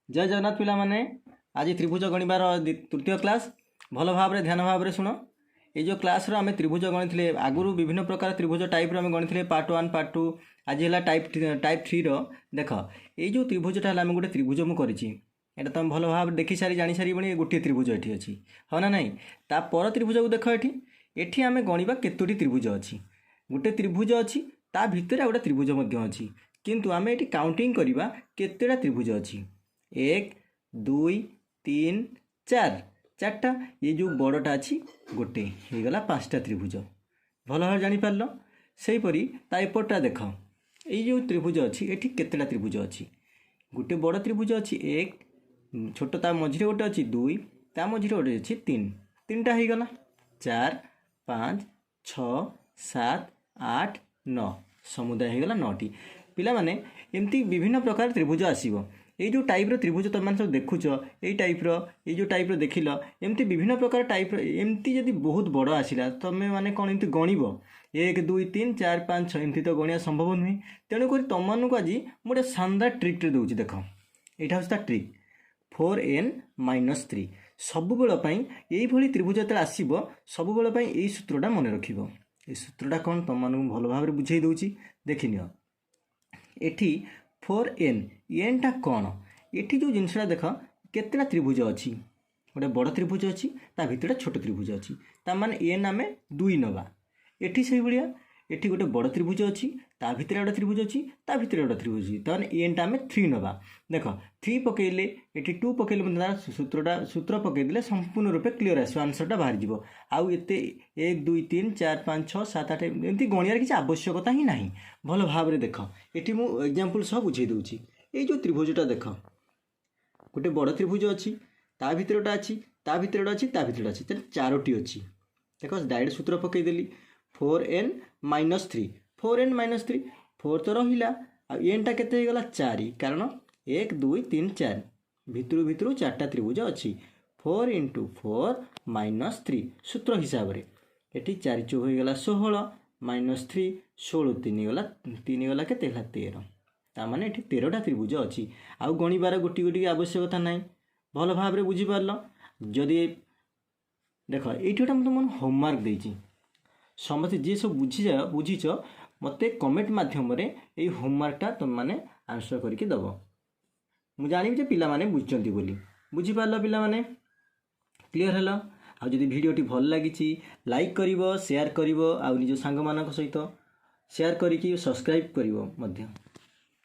ଜୟ ଜଗନ୍ନାଥ ପିଲାମାନେ। ଆଜି ତ୍ରିଭୁଜ ଗଣିବାର ତୃତୀୟ କ୍ଲାସ୍। ଭଲ ଭାବରେ, ଧ୍ୟାନ ଭାବରେ ଶୁଣ। ଏଇ ଯେଉଁ କ୍ଲାସ୍ର ଆମେ ତ୍ରିଭୁଜ ଗଣିଥିଲେ, ଆଗରୁ ବିଭିନ୍ନ ପ୍ରକାର ତ୍ରିଭୁଜ ଟାଇପ୍ର ଆମେ ଗଣିଥିଲେ, ପାର୍ଟ 1, ପାର୍ଟ 2। ଆଜି ହେଲା ଟାଇପ୍ 3ର। ଦେଖ, ଏଇ ଯେଉଁ ତ୍ରିଭୁଜଟା ହେଲା, ଆମେ ଗୋଟେ ତ୍ରିଭୁଜ ମୁଁ କରିଛି। ଏଇଟା ତୁମେ ଭଲ ଭାବରେ ଦେଖି ସାରି ଜାଣିସାରିବଣି। ଗୋଟିଏ ତ୍ରିଭୁଜ ଏଠି ଅଛି, ହଁ ନା ନାହିଁ? ତା ପର ତ୍ରିଭୁଜକୁ ଦେଖ। ଏଠି ଆମେ ଗଣିବା କେତୋଟି ତ୍ରିଭୁଜ ଅଛି। ଗୋଟେ ତ୍ରିଭୁଜ ଅଛି, ତା ଭିତରେ ଆଉ ଗୋଟେ ତ୍ରିଭୁଜ ମଧ୍ୟ ଅଛି। କିନ୍ତୁ ଆମେ ଏଠି କାଉଣ୍ଟିଂ କରିବା କେତେଟା ତ୍ରିଭୁଜ ଅଛି। 1, 2, 3, 4, ଚାରିଟା। ଏ ଯେଉଁ ବଡ଼ଟା ଅଛି ଗୋଟେ, ହେଇଗଲା ପାଞ୍ଚଟା ତ୍ରିଭୁଜ। ଭଲ ଭାବରେ ଜାଣିପାରିଲ? ସେହିପରି ତା ଏପଟଟା ଦେଖ। ଏଇ ଯେଉଁ ତ୍ରିଭୁଜ ଅଛି, ଏଠି କେତେଟା ତ୍ରିଭୁଜ ଅଛି? ଗୋଟେ ବଡ଼ ତ୍ରିଭୁଜ ଅଛି 1, ଛୋଟ ତା ମଝିରେ ଗୋଟେ ଅଛି 2, ତା ମଝିରେ ଗୋଟେ ଅଛି 3। ତିନିଟା ହେଇଗଲା। 4, 5, 6, 7, 8, 9, ସମୁଦାୟ ହେଇଗଲା ନଅଟି। ପିଲାମାନେ, ଏମିତି ବିଭିନ୍ନ ପ୍ରକାର ତ୍ରିଭୁଜ ଆସିବ। ଏଇ ଯେଉଁ ଟାଇପ୍ର ତ୍ରିଭୁଜ ତୁମେମାନେ ସବୁ ଦେଖୁଛ, ଏଇ ଟାଇପ୍ର, ଏଇ ଯେଉଁ ଟାଇପ୍ର ଦେଖିଲ, ଏମିତି ବିଭିନ୍ନ ପ୍ରକାର ଟାଇପ୍ର। ଏମିତି ଯଦି ବହୁତ ବଡ଼ ଆସିଲା, ତୁମେ ମାନେ କ'ଣ ଏମିତି ଗଣିବ? 1, 2, 3, 4, 5, 6, ଏମିତି ତ ଗଣିବା ସମ୍ଭବ ନୁହେଁ। ତେଣୁକରି ତୁମମାନଙ୍କୁ ଆଜି ମୁଁ ଗୋଟେ ଶାନଦାର ଟ୍ରିକ୍ଟେ ଦେଉଛି। ଦେଖ, ଏଇଟା ହେଉଛି ତା ଟ୍ରିକ୍, 4n - 3। ସବୁବେଳ ପାଇଁ ଏଇଭଳି ତ୍ରିଭୁଜ ଯେତେବେଳେ ଆସିବ, ସବୁବେଳ ପାଇଁ ଏଇ ସୂତ୍ରଟା ମନେ ରଖିବ। ଏଇ ସୂତ୍ରଟା କ'ଣ, ତୁମମାନଙ୍କୁ ଭଲ ଭାବରେ ବୁଝେଇ ଦେଉଛି, ଦେଖିନିଅ। ଏଠି 4n, ଏନ୍ଟା କ'ଣ? ଏଠି ଯେଉଁ ଜିନିଷଟା ଦେଖ, କେତେଟା ତ୍ରିଭୁଜ ଅଛି? ଗୋଟେ ବଡ଼ ତ୍ରିଭୁଜ ଅଛି, ତା ଭିତରେ ଛୋଟ ତ୍ରିଭୁଜ ଅଛି। ତା ମାନେ ଏନ୍ ଆମେ 2 ନେବା। ଏଠି ସେଇଭଳିଆ, ଏଠି ଗୋଟେ ବଡ଼ ତ୍ରିଭୁଜ ଅଛି, ତା ଭିତରେ ଗୋଟେ ତ୍ରିଭୁଜ ଅଛି, ତା ଭିତରେ ଗୋଟେ ତ୍ରିଭୁଜ ଅଛି। ତାମାନେ ଏନ୍ଟା ଆମେ 3 ନେବା। ଦେଖ, 3 ପକେଇଲେ, ଏଠି 2 ପକେଇଲେ ମଧ୍ୟ ତାର ସୂତ୍ରଟା, ସୂତ୍ର ପକେଇଦେଲେ ସମ୍ପୂର୍ଣ୍ଣ ରୂପେ କ୍ଲିଅର୍ ଆସିବ, ଆନ୍ସରଟା ବାହାରିଯିବ। ଆଉ ଏତେ 1, 2, 3, 4, 5, 6, 7, 8 ଏମିତି ଗଣିବାର କିଛି ଆବଶ୍ୟକତା ହିଁ ନାହିଁ। ଭଲ ଭାବରେ ଦେଖ, ଏଠି ମୁଁ ଏକ୍ଜାମ୍ପଲ୍ ସହ ବୁଝେଇ ଦେଉଛି। ଏଇ ଯେଉଁ ତ୍ରିଭୁଜଟା ଦେଖ, ଗୋଟେ ବଡ଼ ତ୍ରିଭୁଜ ଅଛି, ତା ଭିତରେ ଗୋଟେ ଅଛି, ତା ଭିତରେ ଗୋଟେ ଅଛି, ତା ଭିତରେ ଗୋଟେ ଅଛି, ତାହେଲେ ଚାରୋଟି ଅଛି। ଦେଖ, ଡାଇରେକ୍ଟ ସୂତ୍ର ପକେଇଦେଲି, 4n - 3। 4n - 3, 4 ତ ରହିଲା, ଆଉ ଏନ୍ଟା କେତେ ହେଇଗଲା? 4। କାରଣ 1, 2, 3, 4, ଭିତରୁ ଭିତରୁ ଚାରିଟା ତ୍ରିଭୁଜ ଅଛି। 4 ଇଣ୍ଟୁ 4 ମାଇନସ୍ 3, ସୂତ୍ର ହିସାବରେ ଏଠି 4 ଚଉ ହୋଇଗଲା 16, ମାଇନସ୍ 3, 16 3 ଗଲା, 3 ଗଲା, କେତେ ହେଲା? 13। ତାମାନେ ଏଠି 13ଟା ତ୍ରିଭୁଜ ଅଛି। ଆଉ ଗଣିବାର ଗୋଟି ଗୋଟି ଆବଶ୍ୟକତା ନାହିଁ। ଭଲ ଭାବରେ ବୁଝିପାରିଲ ଯଦି? ଦେଖ, ଏଇଠି ଗୋଟେ ମୁଁ ତୁମକୁ ହୋମୱାର୍କ ଦେଇଛି। ସମସ୍ତେ ଯିଏ ସବୁ ବୁଝିଯାଅ, ବୁଝିଛ, ମୋତେ କମେଣ୍ଟ ମାଧ୍ୟମରେ ଏଇ ହୋମୱାର୍କଟା ତୁମେମାନେ ଆନ୍ସର୍ କରିକି ଦେବ। ମୁଁ ଜାଣିବି ଯେ ପିଲାମାନେ ବୁଝିଛନ୍ତି ବୋଲି। ବୁଝିପାରିଲ ପିଲାମାନେ? କ୍ଲିଅର୍ ହେଲା? ଆଉ ଯଦି ଭିଡ଼ିଓଟି ଭଲ ଲାଗିଛି, ଲାଇକ୍ କରିବ, ସେୟାର କରିବ, ଆଉ ନିଜ ସାଙ୍ଗମାନଙ୍କ ସହିତ ସେୟାର କରିକି ସବସ୍କ୍ରାଇବ୍ କରିବ ମଧ୍ୟ।